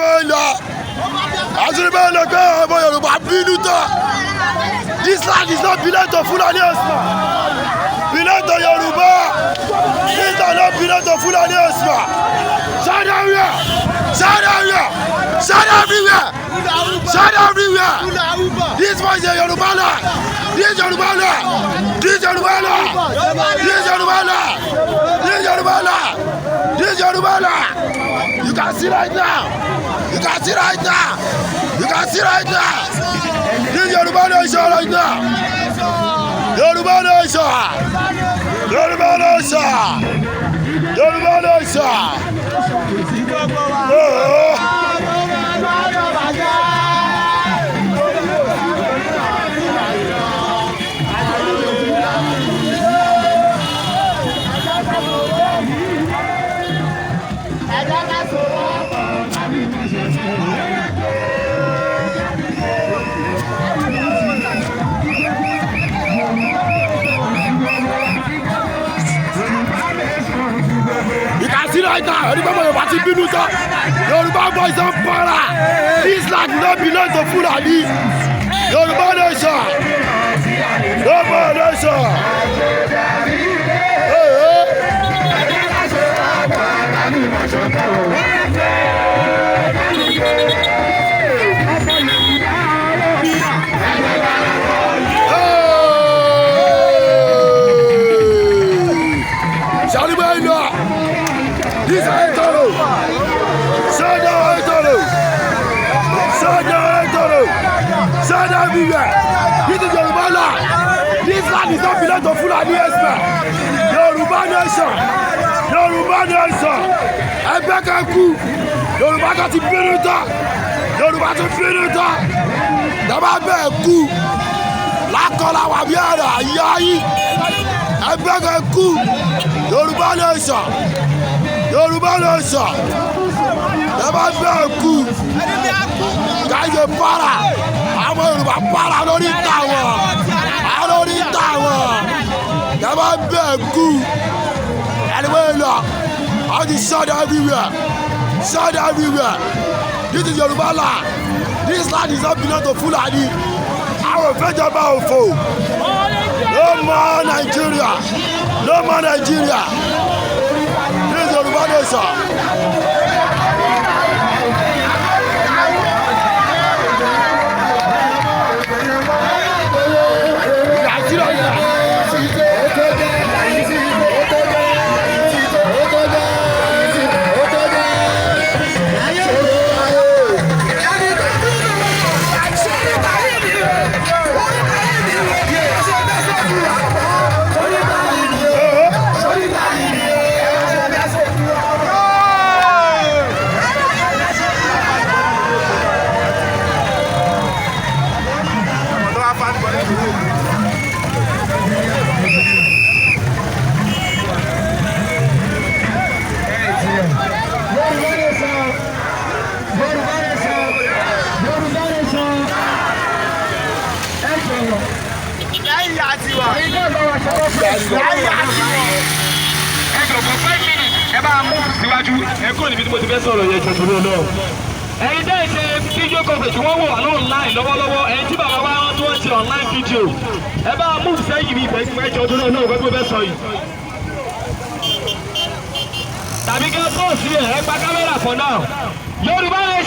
Bẹ́ẹ̀ lọ, àṣírí bẹ́ẹ̀ lọ pé ọmọ Yorùbá bínú tán. This land is not belong to Fulani herdsmen, belong to Yorùbá. This land not belong to Fulani herdsmen. Shout everywhere, shout everywhere, shout everywhere, shout everywhere. This one is a Yoruba land. This Yoruba land, this Yoruba land, this Yoruba land, this Yoruba land, this Yoruba land. You can see right now, you can see right now, you can see right now. This Yoruba nation right now. Yoruba nation, Yoruba nation, Yoruba nation. Oh. You can see right now, ẹni gbọ́dọ̀ Yorùbá ti bínú tán. Yorùbá boys don para. This land no belong to Fulani. Yorùbá nation. Yorùbá nation. Hey, hey. Hey! Ṣàlùbẹ́. This is Etoro. Shut down Etoro. Shut down Etoro. Shut down everywhere. This is Yoruba land. This land is not belong to Fulani herdsmen. Yoruba nation. Yoruba nation. Ẹgbẹ́ kan kú. Yorùbá kan ti bínú tán. Yorùbá ti bínú tán. Dábàá bẹ́ẹ̀ kú. Lákọ̀ọ́lá wà bí ẹ̀rọ ayé yìí. Ẹgbẹ́ kan kú. Yorùbá nation. Yorùbá nation. Dábàá bẹ́ẹ̀ kú. Káyé para. Àwọn Yorùbá para lórí tàwọn. Lórí tàwọn. Dábàá bẹ́ẹ̀ kú. Anyway, lọ. All the shot everywhere. Shot everywhere. This is Yoruba land. This land is not belong to Fulani. Àwọn òfẹ́jọba òfò. No more Nigeria. No more Nigeria. This is Yoruba nation. Nigeria. Yorùbá nation, Yorùbá nation, Yorùbá nation. Ẹ jọ̀wọ́. Ẹ̀yin náà bá wa ṣọwọ́ fún ẹ̀sìn. Ẹ jọ̀ọ́, for 5 minutes, ẹ bá mú síwájú. Ẹ kúrò níbi tí mo ti fẹ́ sọ̀rọ̀ yẹn jọ̀ọ́ torí Ọlọ́run. Ẹ̀yin tẹ́ ẹ ṣe video coverage, wọ́n wò wá ní online lọ́wọ́lọ́wọ́. Ẹ̀yin tí bàbá wa rán tí wọ́n ṣe online video, ẹ bá move sẹ́yìn mi ìfẹ́. Ẹ jọ̀ọ́ torí Ọlọ́run, fẹ́ fẹ́ sọ yìí. Tàbí kí wọ́n pọ̀ sí ẹ̀, ẹ gba kámẹ́rà for now. Yorùbá nation.